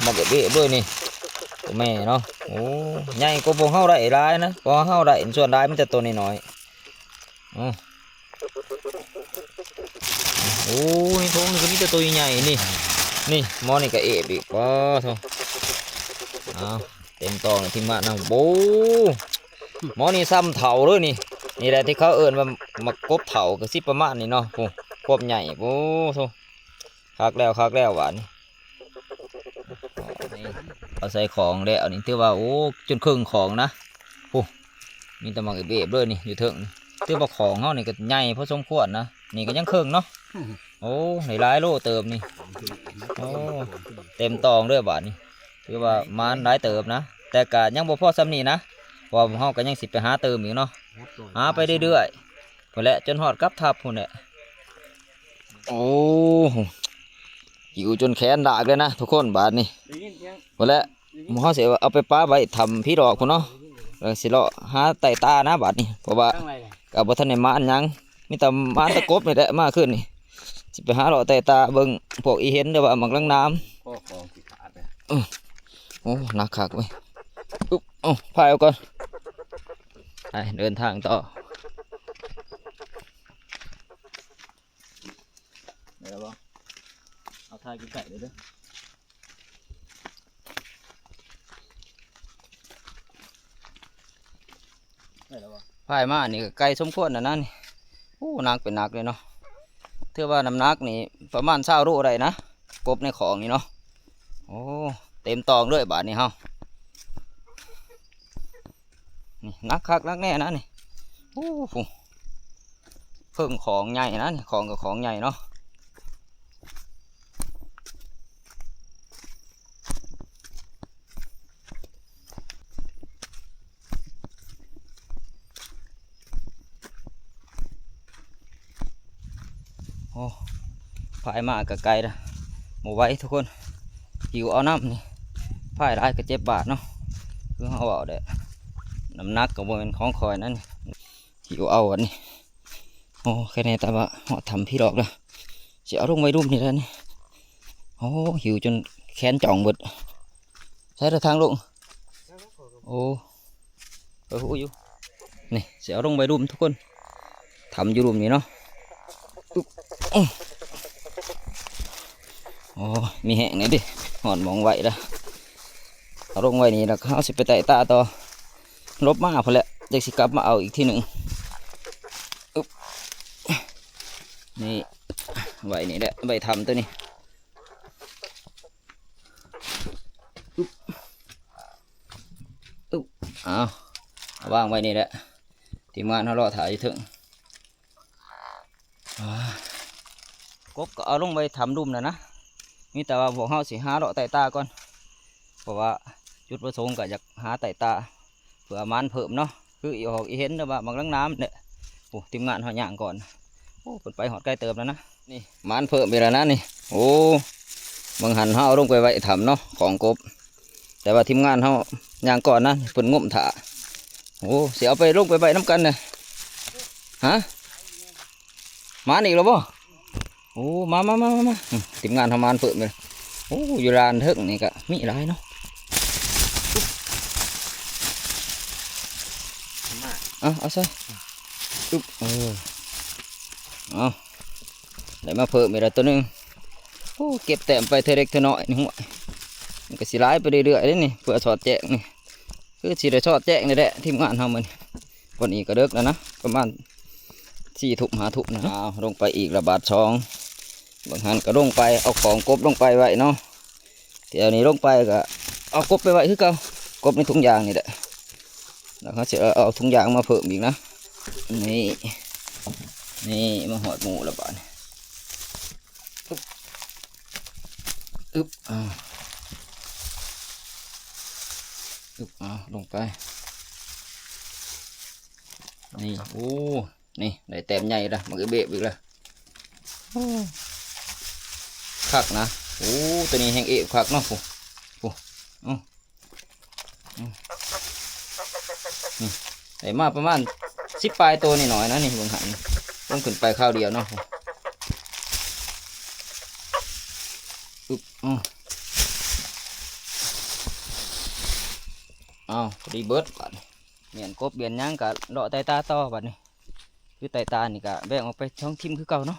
ບັກເອບເອບເລີຍນີ້ ໂຕແມ່ເນາະ ໂອ້ ໃຫຍ່ກວ່າພວກເຮົາໄດ້ຫຼາຍນະ ເພາະເຮົາໄດ້ສ່ວນຫຼາຍມີແຕ່ໂຕນ້ອຍໆ ໂອ້ ໂອ້ຍ ໃນຖົງນີ້ກໍມີແຕ່ໂຕໃຫຍ່ໆ ນີ້ ນີ້ ໝໍນີ້ກໍເອບອີກ ປາໂທ້ ເອົາ ເຕັມຕອງ ທີມງານເຮົາ ໂອ້ ໝໍນີ້ຊ້ຳເຖົ້າເລີຍນີ້ ນີ້ແຫຼະທີ່ເຂົາເອີ້ນວ່າໝາກກົບເຖົ້າ ກໍຊິປະມານນີ້ເນາະ ໂອ້ ຄວາມໃຫຍ່ ໂອ້ໂທ້ ຄັກແລ້ວ ຄັກແລ້ວບາດນີ້ ເອົາໃສ່ຂອງແລ້ວນີ້ ຖືວ່າ ໂອ້ ຈົນເຄິ່ງຂອງນະ ໂອ້ ມີແຕ່ໝາກເອບໆເລີຍນີ້ ຢູ່ເທິງນີ້ ຖືວ່າຂອງເຮົານີ້ກໍໃຫຍ່ພໍສົມຄວນນະ ນີ້ກໍຍັງເຄິ່ງເນາະ ໂອ້ ໄດ້ຫຼາຍໂລເຕີບນີ້ ໂອ້ ເຕັມຕອງເລີຍບາດນີ້ ຖືວ່າໝານຫຼາຍເຕີບນະ ແຕ່ກໍຍັງບໍ່ພໍສ່ຳນີ້ນະ ເພາະວ່າເຮົາກໍຍັງຊິໄປຫາຕື່ມອີກເນາະ ຫາໄປເລື້ອຍໆ ພຸ້ນແຫຼະ ຈົນຮອດກັບທັບພຸ້ນແຫຼະ ໂອ້ ຫິວຈົນແຂນດາກເລີຍນະທຸກຄົນ ບາດນີ້ ພຸ້ນແຫຼະ ເຮົາຊິເອົາໄປປະໄວ້ຖ້ຳຜີຫຼອກພຸ້ນເນາະ ແລ້ວຊິເລາະຫາໄຕ້ຕານະບາດນີ້ ເພາະວ່າກໍບໍ່ທັນໄດ້ໝານຫຍັງ ມີແຕ່ໝານແຕ່ກົບນີ້ແຫຼະ ມາຄືນນີ້ ຊິໄປຫາເລາະໄຕ້ຕາເບິ່ງພວກອີເຫັນ ຫຼືວ່າໝາກນາງນາມ ໂອ້ ໜັກຄັກເວີຍ ອຶບ ເອົາ ພາຍເອົາກ່ອນ ໄປ ເດີນທາງຕໍ່ ໄດ້ແລ້ວບໍ່? ເອົາຖ່າຍໃກ້ໆເດີ ໄດ້ແລ້ວບໍ່? ພາຍມານີ້ກໍໄກສົມຄວນແລ້ວນະນີ້ ໂອ້ ໜັກເປັນໜັກເລີຍເນາະ ຖືວ່ານ້ຳໜັກນີ້ປະມານຊາວໂລໄດ້ນະ ກົບໃນຂອງນີ້ເນາະ ໂອ້ ເຕັມຕອງເລີຍບາດນີ້ເຮົາ ນີ້ໜັກຄັກໜັກແນ່ນະນີ້ ໂອ້ໂຫ ເພິ່ງຂອງໃຫຍ່ນະນີ້ ຂອງກໍຂອງໃຫຍ່ເນາະ ໂອ້ ພາຍມາກໍໄກລະ ບໍ່ໄຫວທຸກຄົນ ຫິວເອົານຳນີ້ ພາຍຫຼາຍກໍເຈັບບາດເນາະ ຄືເຮົາເວົ້າແຫຼະ ນ້ຳໜັກກໍບໍ່ແມ່ນຂອງຂ້ອຍນັ້ນ ຫິວເອົາອັນນີ້ ໂອ້ ແຄ່ນີ້ແຕ່ວ່າຮອດຖ້ຳຜີຫຼອກແລ້ວ ຊິເອົາລົງໄວ້ລຸ່ມນີ້ແຫຼະນີ້ ໂອ້ ຫິວຈົນແຂນຈ່ອງເບິດ ໃສລະທາງລົງ ໂອ້ ຂ້ອຍຮູ້ຢູ່ ນີ້ ຊິເອົາລົງໄວ້ລຸ່ມທຸກຄົນ ຖ້ຳຢູ່ລຸ່ມນີ້ເນາະ ອຶບ ໂອ້ ມີແຮງແດ່ເດ້ ຮອດໝ່ອງໄວ້ລະ ເອົາລົງໄວ້ນີ້ລະ ເຮົາຊິໄປໄຕ່ຕາຕໍ່ ຫຼົບມາພຸ້ນແຫຼະ ຈັກຊິກັບມາເອົາອີກທີໜຶ່ງ ອຶບ ນີ້ ໄວ້ນີ້ແຫຼະ ໄວ້ຖ້ຳໂຕນີ້ ອຶບ ອຶບ ເອົາ ວາງໄວ້ນີ້ແຫຼະ ທີມງານເຮົາລໍຖ້າຢູ່ເທິງ ອ່າ ກົບກໍເອົາລົງໄວ້ຖ້ຳລຸ່ມແລ້ວນະ ມີແຕ່ວ່າພວກເຮົາຊິຫາເລາະໄຕ່ຕາກ່ອນ ເພາະວ່າຈຸດປະສົງກໍຢາກຫາໄຕ່ຕາ ເພື່ອໝານເພີ່ມເນາະ ຄືອີຫອກອີເຫັນ ຫຼືວ່າໝາກນາງນາມແຫຼະ ໂອ້ ທີມງານເຮົາຍ່າງກ່ອນ ໂອ້ ເພິ່ນໄປຮອດໄກເຕີບແລ້ວນະ ນີ້ ໝານເພີ່ມອີກແລ້ວນະນີ້ ໂອ້ ບາງຫັ້ນເຮົາເອົາລົງໄປໄວ້ຖ້ຳເນາະ ຂອງກົບ ແຕ່ວ່າທີມງານເຮົາຍ່າງກ່ອນນະ ເພິ່ນງົມຖ້າ ໂອ້ ຊິເອົາໄປລົງໄປໄວ້ນຳກັນນະ ຮະ ໝານອີກແລ້ວບໍ່? ໂອ້ ມາ ມາ ມາ ມາ ອືມ ທີມງານເຮົາໝານເພີ່ມເລີຍ ໂອ້ ຢູ່ລານເທິງນີ້ກະມີຫຼາຍເນາະ ເອົາ ເອົາໃສ່ ອຶບ ເອີ ເອົາ ໄດ້ມາເພີ່ມອີກແລ້ວໂຕໜຶ່ງ ໂອ້ ເກັບແຕ້ມໄປເທື່ອເລັກເທື່ອນ້ອຍນີ້ ຫ້ວຍ ມັນກະຊິຫຼາຍໄປເລື້ອຍໆເດ້ນີ້ ເພື່ອສອດແຈ້ງນີ້ ຄືຊິໄດ້ສອດແຈ້ງນີ້ແຫຼະ ທີມງານເຮົາມື້ນີ້ ວັນນີ້ກໍເດິກແລ້ວນະ ປະມານສີ່ທຸ່ມຫ້າທຸ່ມນະ ເອົາ ລົງໄປອີກລະບາດສອງ ບາງຫັ້ນກໍລົງໄປ ເອົາຂອງກົບລົງໄປໄວ້ເນາະ ແຖວນີ້ລົງໄປກໍເອົາກົບໄປໄວ້ຄືເກົ່າ ກົບໃນຖົງຢາງນີ້ແຫຼະ ແລ້ວເຮົາຊິເອົາ ເອົາຖົງຢາງມາເພີ່ມອີກນະ ນີ້ ນີ້ ມາຮອດໝູ່ລະບາດນີ້ ອຶບ ອຶບ ອ່າ ອຶບ ເອົາ ລົງໄປ ນີ້ ໂອ້ ນີ້ ໄດ້ແຕ້ມໃຫຍ່ລະ ບັກເອເບບອີກລະ ໂອ້ ຄັກນະ ໂອ້ ໂຕນີ້ແຮງເອບຄັກເນາະ ໂອ້ ໂອ້ ອື ອື ອື ນີ້ ໄດ້ມາປະມານສິບປາຍໂຕນ້ອຍໆນະນີ້ ເບິ່ງຫັ້ນ ລົງຂຶ້ນໄປຄາວດຽວເນາະ. ອຶບ ເອົາ ເອົາ ພໍດີເບິດບາດນີ້. ແມ່ນກົບແມ່ນຫຍັງກະເລາະໄຕ່ຕາຕໍ່ບາດນີ້. ຄືໄຕ່ຕານີ້ກະແບ່ງອອກໄປສອງທີມຄືເກົ່າເນາະ.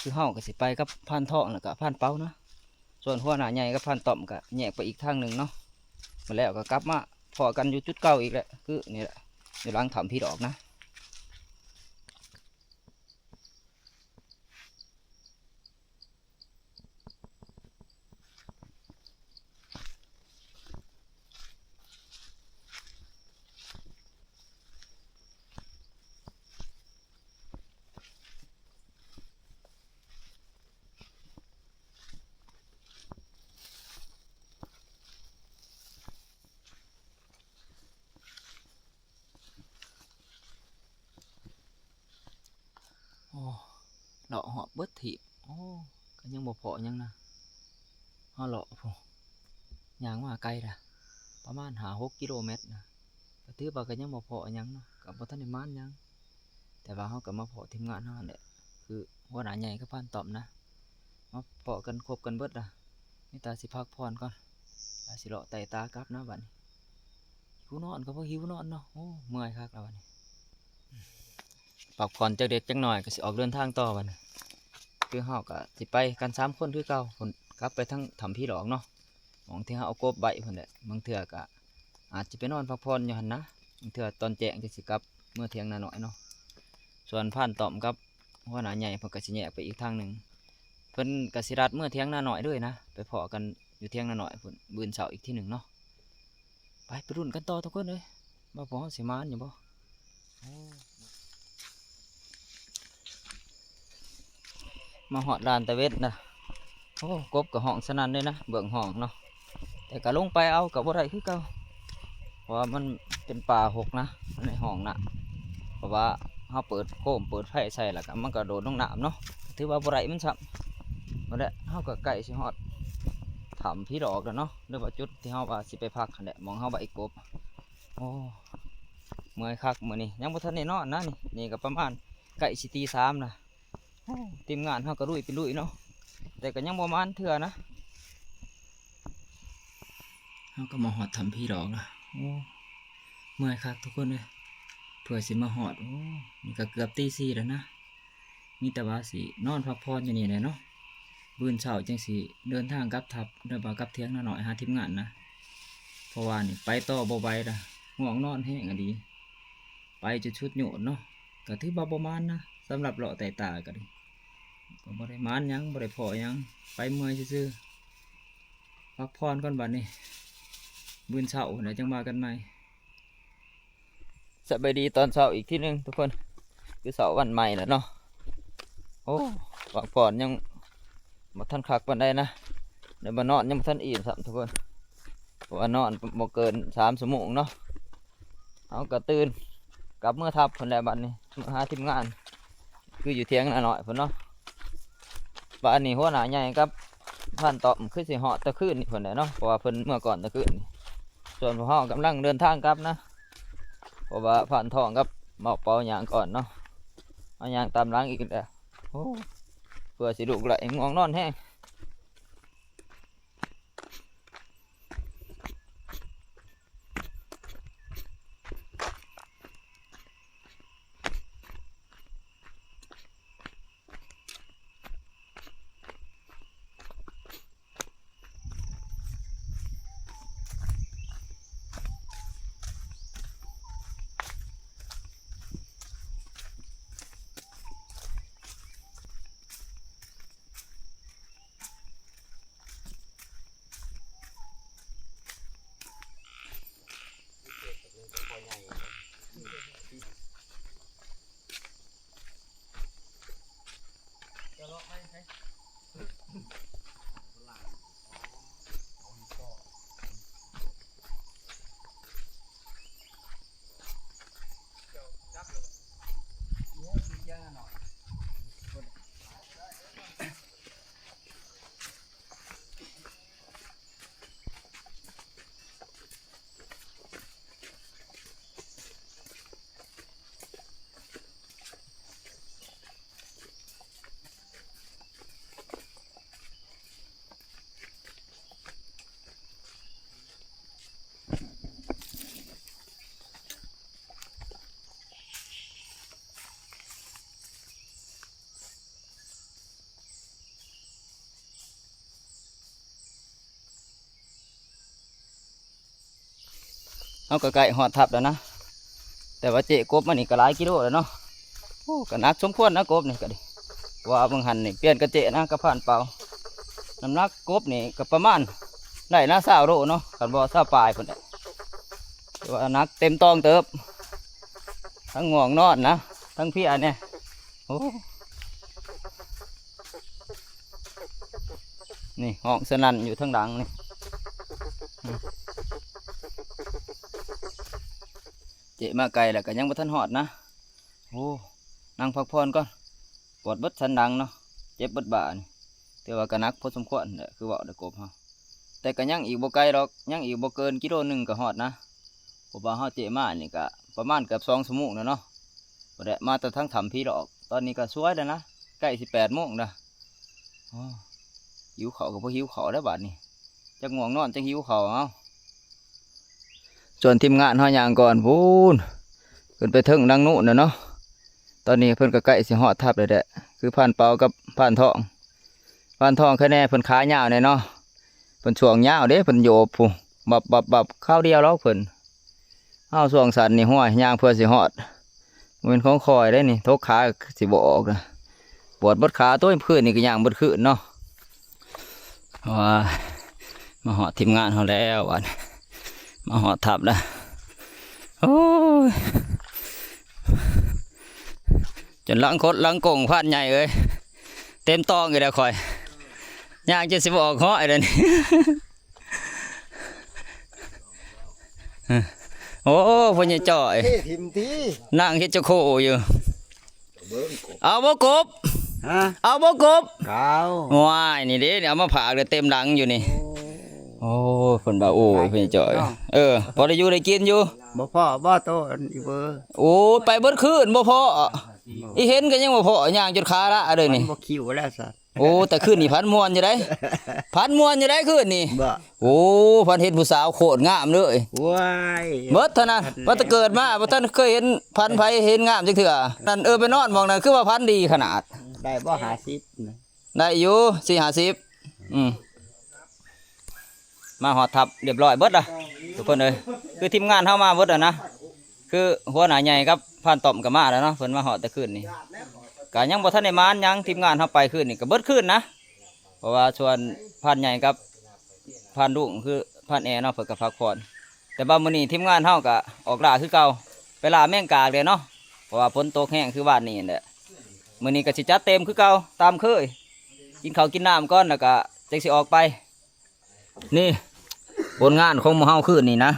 ຄືເຮົາກະຊິໄປກັບພານທອງ ແລ້ວກະພານເປົານະ. ສ່ວນຫົວໜ້າໃຫຍ່ກັບພານຕ້ອມກະແຍກໄປອີກທາງໜຶ່ງເນາະ. ມາແລ້ວກະກັບມາພໍ້ກັນຢູ່ຈຸດເກົ່າອີກແຫຼະ ຄືນີ້ແຫຼະ ຢູ່ຫຼັງຖ້ຳຜີຫຼອກນະ. ໂອ້ ເລາະຮອບເບິດທີບ ໂອ້ ກະຍັງບໍ່ພໍ້ຫຍັງນະ. ເຮົາເລາະພຸ້ນ ຍ່າງມາໄກລະ ປະມານຫ້າຫົກກິໂລແມັດນະ ກະຖືວ່າກະຍັງບໍ່ພໍ້ຫຍັງເນາະ ກະບໍ່ທັນໄດ້ໝານຫຍັງ. ແຕ່ວ່າເຮົາກະມາພໍ້ທີມງານເຮົາຫັ້ນແຫຼະ ຄືຫົວໜ້າໃຫຍ່ກັບພານຕ້ອມນະ ມາພໍ້ກັນຄົບກັນເບິດລະ. ມີແຕ່ຊິພັກຜ່ອນກ່ອນ ລະຊິເລາະໄຕ່ຕາກັບນະບາດນີ້. ຫິວນອນກະບໍ່ຫິວນອນເນາະ ໂອ້ ເມື່ອຍຄັກລະບາດນີ້. ພັກຜ່ອນຈັກເລັກຈັກນ້ອຍກະຊິອອກເດີນທາງຕໍ່ບາດນີ້. ຄືເຮົາກະຊິໄປກັນສາມຄົນຄືເກົ່າພຸ້ນ ກັບໄປທາງຖ້ຳຜີຫຼອກເນາະ ໝ່ອງທີ່ເຮົາເອົາກົບໄວ້ພຸ້ນແຫຼະ. ບາງເທື່ອກະອາດຈະໄປນອນພັກຜ່ອນຢູ່ຫັ້ນນະ ບາງເທື່ອຕອນແຈ້ງຈັ່ງຊິກັບເມືອຖຽງນານ້ອຍເນາະ. ສ່ວນພານຕ້ອມກັບຫົວໜ້າໃຫຍ່ເພິ່ນກະຊິແຍກໄປອີກທາງໜຶ່ງ ເພິ່ນກະຊິລັດເມືອຖຽງນານ້ອຍເລີຍນະ ໄປພໍ້ກັນຢູ່ຖຽງນານ້ອຍພຸ້ນ ມື້ເຊົ້າອີກທີໜຶ່ງເນາະ. ໄປ ໄປລຸ້ນກັນຕໍ່ທຸກຄົນເອີຍ ວ່າພວກເຮົາຊິໝານຢູ່ບໍ່. ໂອ້ ມາຮອດລານຕາເວັນນະ ໂອ້ ກົບກະຮ້ອງສະນັ້ນເລີຍນະ ເບື້ອງຮ້ອງເນາະ. ແຕ່ກະລົງໄປເອົາກະບໍ່ໄດ້ຄືເກົ່າ ເພາະວ່າມັນເປັນປ່າຮົກນະ ໃນຮ່ອງນະ. ເພາະວ່າເຮົາເປີດໂຄມເປີດໄຟໃສ່ ແລ້ວກະມັນກະໂດດລົງນ້ຳເນາະ ຖືວ່າບໍ່ໄດ້ມັນຊ້ຳ. ນັ້ນແຫຼະ ເຮົາກະໃກ້ຊິຮອດຖ້ຳຜີຫຼອກແລ້ວເນາະ ຫຼືວ່າຈຸດທີ່ເຮົາວ່າຊິໄປພັກຫັ້ນແຫຼະ ໝ່ອງເຮົາໄວ້ກົບ. ໂອ້ ເມື່ອຍຄັກມື້ນີ້ ຍັງບໍ່ທັນໄດ້ນອນນະນີ້. ນີ້ກະປະມານໃກ້ຊິຕີສາມລະ. ໂອ້ ທີມງານເຮົາກະລຸຍໄປລຸຍເນາະ ແຕ່ກະຍັງບໍ່ໝານເທື່ອນະ. ເຮົາກະມາຮອດຖ້ຳຜີຫຼອກລະ. ໂອ້ ເມື່ອຍຄັກທຸກຄົນເອີຍ ເພື່ອຊິມາຮອດ. ໂອ້ ນີ້ກະເກືອບຕີສີ່ແລ້ວນະ. ມີແຕ່ວ່າຊິນອນພັກຜ່ອນຢູ່ນີ້ແຫຼະເນາະ ມື້ເຊົ້າຈັ່ງຊິເດີນທາງກັບຖ້ຳ ຫຼືວ່າກັບຖຽງນານ້ອຍຫາທີມງານນະ. ເພາະວ່ານີ້ໄປຕໍ່ບໍ່ໄຫວລະ ງ່ວງນອນແຮງອີ່ຫຼີ ໄປຈົນສຸດໂຍດເນາະ. ກະຖືວ່າບໍ່ໝານນະ ສຳລັບເລາະໄຕ່ຕາກະດີ ກະບໍ່ໄດ້ໝານຫຍັງ ບໍ່ໄດ້ພໍ້ຫຍັງ ໄປເມື່ອຍຊື່ໆ. ພັກຜ່ອນກ່ອນບາດນີ້ ມື້ເຊົ້າພຸ້ນແຫຼະຈັ່ງວ່າກັນໃໝ່. ສະບາຍດີຕອນເຊົ້າອີກທີໜຶ່ງທຸກຄົນ ຄືເຊົ້າວັນໃໝ່ແລ້ວເນາະ. ໂອ້ ພັກຜ່ອນຍັງບໍ່ທັນຄັກປານໃດນະ ໄດ້ມານອນຍັງບໍ່ທັນອີ່ມຊ້ຳທຸກຄົນ ເພາະວ່ານອນບໍ່ເກີນສາມຊົ່ວໂມງເນາະ. ເຮົາກະຕື່ນກັບເມືອທັບພຸ້ນແຫຼະບາດນີ້ ເມືອຫາທີມງານ ຄືຢູ່ຖຽງນານ້ອຍພຸ້ນເນາະ. ບາດນີ້ຫົວໜ້າໃຫຍ່ກັບພານຕ້ອມຄືຊິຮອດແຕ່ຄືນນີ້ພຸ້ນແຫຼະເນາະ ເພາະວ່າເພິ່ນເມືອກ່ອນແຕ່ຄືນນີ້. ສ່ວນພວກເຮົາກຳລັງເດີນທາງກັບນະ ເພາະວ່າພານທອງກັບເບົາເປົາຍ່າງກ່ອນເນາະ ເຮົາຍ່າງຕາມຫຼັງອີກແລ້ວ. ໂອ້ ເພື່ອຊິລຸກໄດ້ ງ່ວງນອນແຮງ. ເຮົາກໍໃກ້ຮອດທັບແລ້ວນະ ແຕ່ວ່າເຈ້ກົບມານີ້ກໍຫຼາຍກິໂລແລ້ວເນາະ. ໂອ້ ກໍໜັກສົມຄວນນະ ກົບນີ້ກໍດີ ວ່າເບິ່ງຫັ້ນນີ້ ປ່ຽນກັບເຈ້ນະ ກັບພານເປົາ ນ້ຳໜັກກົບນີ້ກໍປະມານໄດ້ນະ ຊາວໂລເນາະ ຄັນບໍ່ຊາວປາຍພຸ້ນແຫຼະ ຖືວ່າໜັກເຕັມຕອງເຕີບ ທັງງ່ວງນອນນະ ທັງເພຍແດ່. ໂອ້ ນີ້ຮ້ອງສະໜັ່ນຢູ່ທາງຫຼັງນີ້ ເຈ້ມາໄກແລ້ວກໍຍັງບໍ່ທັນຮອດນະ. ໂອ້ ນັ່ງພັກຜ່ອນກ່ອນ ປວດເບິດສັນຫຼັງເນາະ ເຈັບເບິດບ່ານີ້ ຖືວ່າກໍໜັກພໍສົມຄວນແຫຼະ ຄືເວົ້າໄດ້ກົບເຮົາ ແຕ່ກໍຍັງອີກບໍ່ໄກດອກ ຍັງອີກບໍ່ເກີນກິໂລໜຶ່ງກໍຮອດນະ ເພາະວ່າເຮົາເຈ້ມານີ້ກໍປະມານເກືອບສອງຊົ່ວໂມງແລ້ວເນາະ ບໍ່ໄດ້ມາແຕ່ທາງຖ້ຳຜີຫຼອກ. ຕອນນີ້ກໍສວຍແລ້ວນະ ໃກ້ຊິແປດໂມງແລ້ວ. ໂອ້ ຫິວເຂົ້າກໍບໍ່ຫິວເຂົ້າແລ້ວບາດນີ້ ຈັກງ່ວງນອນຈັກຫິວເຂົ້າ. ເອົາ ສ່ວນທີມງານເຮົາຍ່າງກ່ອນພຸ້ນ ຂຶ້ນໄປເທິງຫຼັງໂນ້ນແລ້ວເນາະ. ຕອນນີ້ເພິ່ນກໍໃກ້ຊິຮອດທັບແລ້ວແຫຼະ ຄືພານເປົາກັບພານທອງ. ພານທອງຄະແນເພິ່ນຂາຍາວແດ່ເນາະ ເພິ່ນຊ່ວງຍາວເດ້ ເພິ່ນໂຍບພຸ້ນ ບັບໆໆ ຄາວດຽວດອກເພິ່ນ. ເຮົາຊ່ວງສັ້ນນີ້ ຫ້ວຍ ຍ່າງເພື່ອຊິຮອດ ບໍ່ແມ່ນຂອງຂ້ອຍເດ້ນີ້ ທົກຂາຊິບໍ່ອອກນະ ປວດເບິດຂາ. ໂອ້ຍ ມື້ຄືນນີ້ກໍຍ່າງເບິດຄືນເນາະ. ວ້າຍ ມາຮອດທີມງານເຮົາແລ້ວບາດນີ້ ມາຮອດທັບແລ້ວ. ໂອ້ຍ ຈົນຫຼັງຄົດຫຼັງກົງ ພານໃຫຍ່ເອີຍ ເຕັມຕອງອີກແລ້ວຂ້ອຍ ຍ່າງຈົນຊິບໍ່ອອກຮ້ອຍແລ້ວນີ້. ໂອ້ ພໍ່ໃຫຍ່ຈ້ອຍ ເທຖິ້ມຕິ ນັ່ງເຮັດເຈົ້າໂຄຢູ່. ເອົາບໍ່ກົບ? ຮະ? ເອົາບໍ່ກົບ? ເອົາ. ວ້າຍ ນີ້ເດ້ ເອົາມາຝາກເດ້ ເຕັມຫຼັງຢູ່ນີ້. ໂອ້ ໂອ້ ເພິ່ນວ່າ ໂອ້ຍ ພໍ່ໃຫຍ່ຈ້ອຍ ເອີ ພໍໄດ້ຢູ່ໄດ້ກິນຢູ່. ບໍ່ພໍ້ບໍ່ໂຕອີເບີ? ໂອ້ຍ ໄປເບິດຄືນບໍ່ພໍ້ ອີເຫັນກໍຍັງບໍ່ພໍ້ ຍ່າງຈົນຂາລາເດ້ນີ້ ມັນບໍ່ຄິວແລ້ວຊະ. ໂອ້ ແຕ່ຄືນນີ້ຝັນມ່ວນຢູ່ໃດ໋ ຝັນມ່ວນຢູ່ໃດ໋ຄືນນີ້. ບໍ່ ໂອ້ ຝັນເຫັນຜູ້ສາວໂຄດງາມເລີຍ. ໂອ້ຍ ເບິດເທົ່ານັ້ນ ວ່າແຕ່ເກີດມາບໍ່ທັນເຄີຍເຫັນ ຝັນໃຜເຫັນງາມຈັກເທື່ອ. ນັ້ນ ເອີ ໄປນອນໝ່ອງນັ້ນຄືວ່າຝັນດີຂະໜາດ. ໄດ້ບໍ່ ຫ້າສິບນະ? ໄດ້ຢູ່ ສີ່ຫ້າສິບ. ອືມ ມາຮອດທັບຮຽບຮ້ອຍເບິດລະ ທຸກຄົນເອີຍ. ຄືທີມງານເຮົາມາເບິດແລ້ວນະ ຄືຫົວໜ້າໃຫຍ່ກັບພານຕ້ອມກໍມາແລ້ວເນາະ ເພິ່ນມາຮອດແຕ່ຄືນນີ້ ກໍຍັງບໍ່ທັນໄດ້ໝານຫຍັງ. ທີມງານເຮົາໄປຄືນນີ້ກໍເບິດຄືນນະ ເພາະວ່າສ່ວນພານໃຫຍ່ກັບພານລຸງ ຄືພານແອເນາະ ເພິ່ນກໍພັກຜ່ອນ. ແຕ່ວ່າມື້ນີ້ທີມງານເຮົາກໍອອກລ່າຄືເກົ່າ ໄປລ່າແມງກາກແຫຼະເນາະ ເພາະວ່າຝົນຕົກແຮງຄືວານນີ້ແຫຼະ. ມື້ນີ້ກໍຊິຈັດເຕັມຄືເກົ່າຕາມເຄີຍ ກິນເຂົ້າກິນນ້ຳກ່ອນ ແລ້ວກໍຈັ່ງຊິອອກໄປ. ນີ້ຜົນງານຂອງໝູ່ເຮົາຄືນນີ້ນະ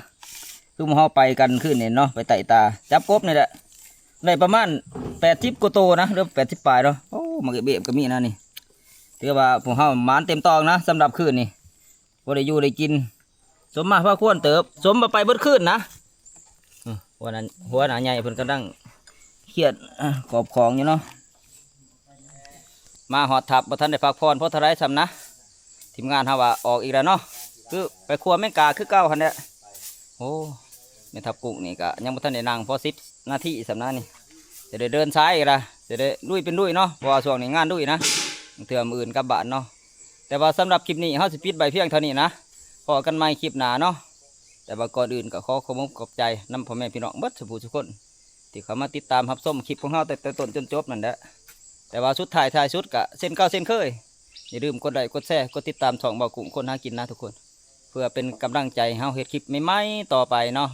ຄືໝູ່ເຮົາໄປກັນຄືນນີ້ເນາະ ໄປໄຕ່ຕາຈັບກົບນີ້ແຫຼະ ໄດ້ປະມານແປດສິບກວ່າໂຕນະ ຫຼືແປດສິບປາຍເນາະ. ໂອ້ ໝາກເບບກໍມີນະນີ້. ຖືວ່າພວກເຮົາໝານເຕັມຕອງນະ ສຳລັບຄືນນີ້ ບໍ່ໄດ້ຢູ່ໄດ້ກິນ ສົມມາພາຄວນເຕີບ ສົມວ່າໄປເບິດຄືນນະ. ເອີ ຫົວໜ້າ ຫົວໜ້າໃຫຍ່ເພິ່ນກຳລັງຄຽດ ອາ ກອບຂອງຢູ່ເນາະ. ມາຮອດທັບບໍ່ທັນໄດ້ພັກຜ່ອນພໍເທົ່າໃດຊ້ຳນະ ທີມງານເຮົາວ່າອອກອີກແລ້ວເນາະ ຄືໄປຄົວແມງກາຄືເກົ່າຫັ້ນແຫຼະ. ໂອ້ ແມ່ທັບກຸ້ງນີ້ກະຍັງບໍ່ທັນໄດ້ນັ່ງພໍສິບນາທີຊ້ຳນະນີ້ ຈະໄດ້ເດີນສາຍອີກລະ ຈະໄດ້ລຸຍເປັນລຸຍເນາະ ເພາະວ່າຊ່ວງນີ້ງານດຸຍນະ ເທື່ອມື້ອື່ນກັບບ້ານເນາະ. ແຕ່ວ່າສຳລັບຄລິບນີ້ເຮົາຊິປິດໄວ້ພຽງເທົ່ານີ້ນະ ພໍ້ກັນໃໝ່ຄລິບໜ້າເນາະ. ແຕ່ວ່າກ່ອນອື່ນກໍຂໍຂອບອົກຂອບໃຈນຳພໍ່ແມ່ພີ່ນ້ອງເບິດສູ່ຜູ້ສູ່ຄົນ ທີ່ເຂົ້າມາຕິດຕາມຮັບຊົມຄລິບຂອງເຮົາຕັ້ງແຕ່ຕົ້ນຈົນຈົບນັ້ນແຫຼະ. ແຕ່ວ່າສຸດທ້າຍທ້າຍສຸດກະເຊັ່ນເກົ່າເຊັ່ນເຄີຍ ຢ່າລືມກົດໄລ້ກົດແຊ ກົດຕິດຕາມຊ່ອງເບົາກຸ້ງຄົນຫາກິນນະທຸກຄົນ ເພື່ອເປັນກຳລັງໃຈໃຫ້ເຮົາເຮັດຄລິບໃໝ່ໆຕໍ່ໄປເນາະ.